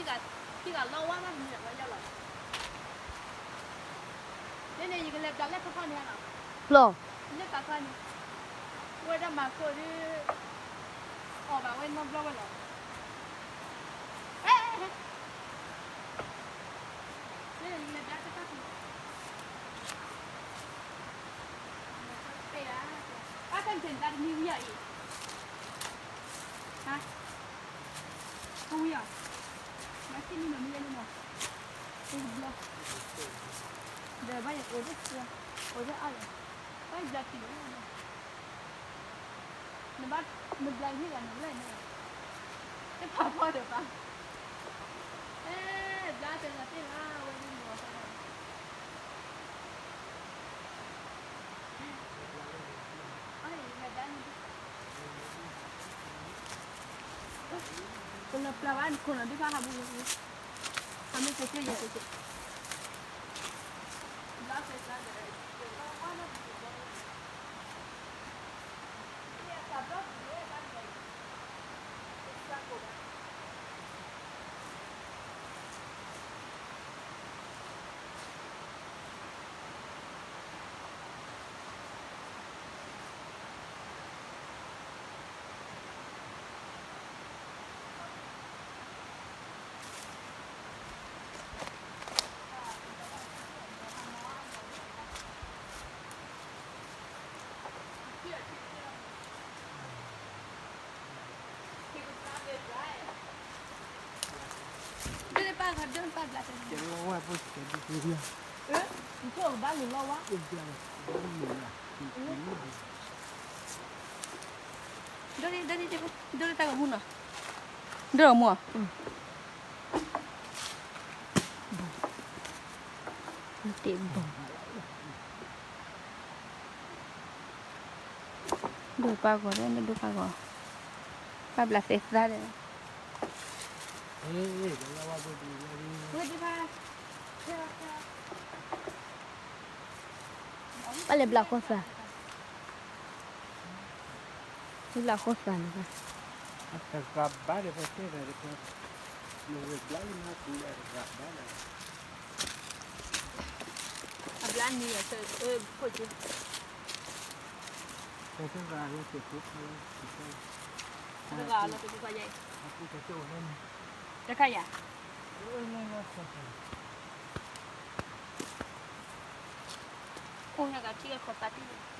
ထံဂၤလီဝါဘၣ်မံၤဝဲယလီၤ, န့ၣ်န့ၣ် ယကလဲၤဘျးလၢခီခီန့ၣ်လီၤ, လီၤ, လၢခီခီန့ၣ်, ဝဲဒၣ်မၤခိၣ်ဒုး, အီၣ်ဘၣ်ဝဲနီတဘျီဝဲလီၤ, န့ၣ်န့ၣ် ယကလဲၤဘျးတခါန့ၣ် ပၢ်တၢ်မုၢ်တနံၤဝံၤအီၤအံၤ, ဟါ, ကဝံၤအီၤ, မၤစံၣ်မံမၤမံယဲန့ၣ်မး, တဘျီ, ဒီးဘၣ်ယအိၣ်ဒၣ်, အိၣ်ဒၣ်အါလီၤ, ဘၣ်ယဘျးတံၢ်ဝဲ, နဘၣ်, နဘျးဟ့ၣ်ဂၤနဘျီန့ၣ်, တဖးဖီဒီးပၢ်, အဲ, ဘျးတဲလီၤတ့ၢ်ဘၣ်ဝဲဒၣ်န့ၣ်လီၤ, ကလၢပျၢ်ဘၣ်နခိၣ်နီၤ ဒုးဖးဟးဘူးလီၤ, ဟးမ့ၢ်ကစၢ်ယဲၢ်ကစၢ်, ဘျါဖဲဘျါဒီး, ဒိၣ်န့ၢ်ပၢ်ဂီၤ ဒိၣ်န့ၢ်ပၢ်ဘျးတၢ်, ယဆိကဘၣ်လီၤလီၤဝါ, ဒိၣ်န့ၢ်, ဒိၣ်န့ၢ်တၢ်ဂီၤမူနီၤ, ဒိၣ်ဂီၤမူ, တ့ၢ်ဘီ ဒိၣ်ပၢ်ဂီၤဒီး မ့ၢ်ဒိၣ်ပၢ်ဂီၤ, ပၢ်ဘျးသဲသးဒီး, ပၢ်လဲၤဘျးဃီသး, ဘျးဃီသးန့ၣ်, တဂၤဘၣ်ဒီး ပှၤတဲသးတခါ, နဝဲဘျးလၢနကူလၢတဂၤဘၣ်လၢ အဘျါနံၤအဆၢ, ခိၣ်က့, တဂၤလီၤတဂၤယဲ, တခါယၤ, အိၣ်ညါကထံၣ်ခီၣ်သးတံၢ်လီၤ.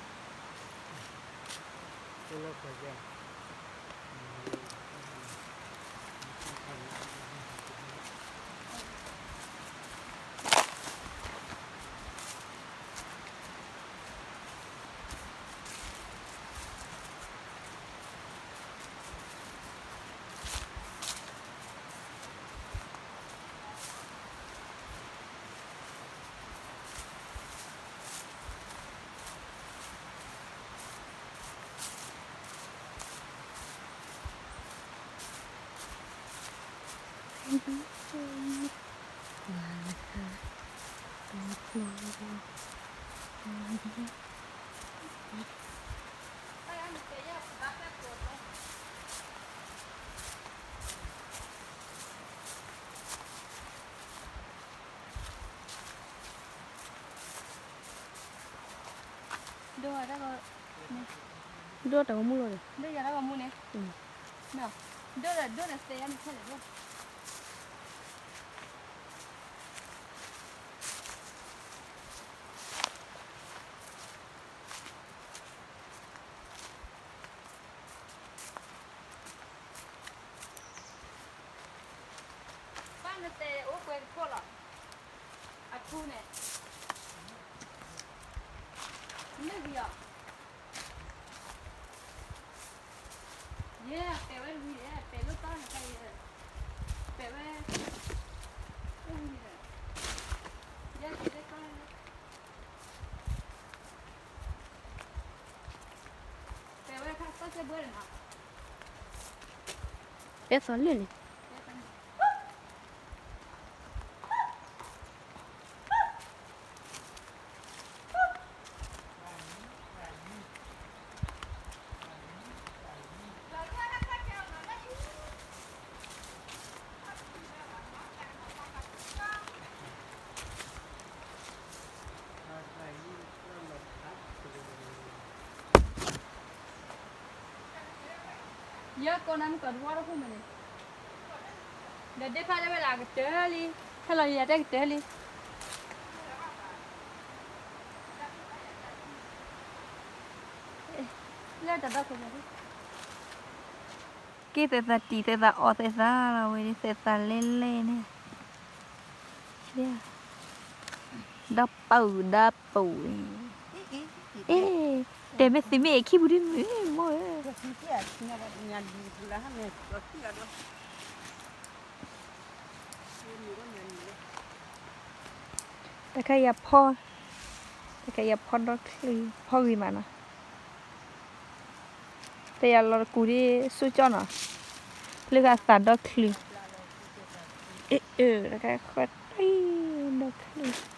ဒိၣ်တၢ်ဂီၤမူလီၤဒီး, ဒိၣ်ယၤတၢ်ဂီၤမူန့ၣ်, ဒိၣ်ဒီးဒိၣ်ဒီးသဲယါန့ၣ်ခဲလၢာ်ဒိၣ်. ပၢ်နတဲအိၣ်ကွဲတခိၣ်လီၤ, အထူန့ၣ်, မ့ၢ်ဝံၤအီၤ, ယဲ ပဲာ်ဝဲတဝံၤဒီး ပဲာ်လိၣ်သီန့ၣ်ခါအံၤ, ပဲာ်ဝဲ, တဝံၤဒီး, ယဲက့ၤလၢသီန့ၣ်, ပဲာ်ဝဲခါသီစဲဘှဲန့ၣ်နီၤ, ပဲာ်သီလၢာ်န့ၣ်. လီၤလၢတၢ်ခီၣ်ထံးအီၤနီၤ, လၢအံၤ, ခီၣ်ထံးလၢအီၤနီၤ, ကိးနၤမုၢ်ကီးတဝီတဖုၣ်မ့ၢ်န့ၣ်, ဒီးဒ့ဖးတဲဝဲဒၣ်ကတၢၢ်လံ, ဟဲလီၤယၤတဲကတၢၢ်လံ, လၢတၢ်ဒီခိၣ်န့ၣ်, က့သဲးသးတံၢ်သဲးသးအီၣ်သဲးသးလီၤဝဲန့ၣ် သဲးသးလဲလဲၣ်န့ၣ်, ဒီပုၢ်ဒီပုၢ်န့ၣ်, အ့, တဲမ့ၢ်သုမ့ၢ်အခံပူၤဒ်မုၢ်မိၢ်ဧၢ, တၢ်ခါယၤဖီ, တၢ်ခါယၤဖီဒီချုး, ဖီဂ့ၤမးနီၤ, တၢ်ယၤလီၤတကူာ်ဒ်ဆူကၠီနီၤ, လၢဂၤသးဒီချုး, အ့, တၢ်ခါဃၢၤတံၢ်ဒီချုး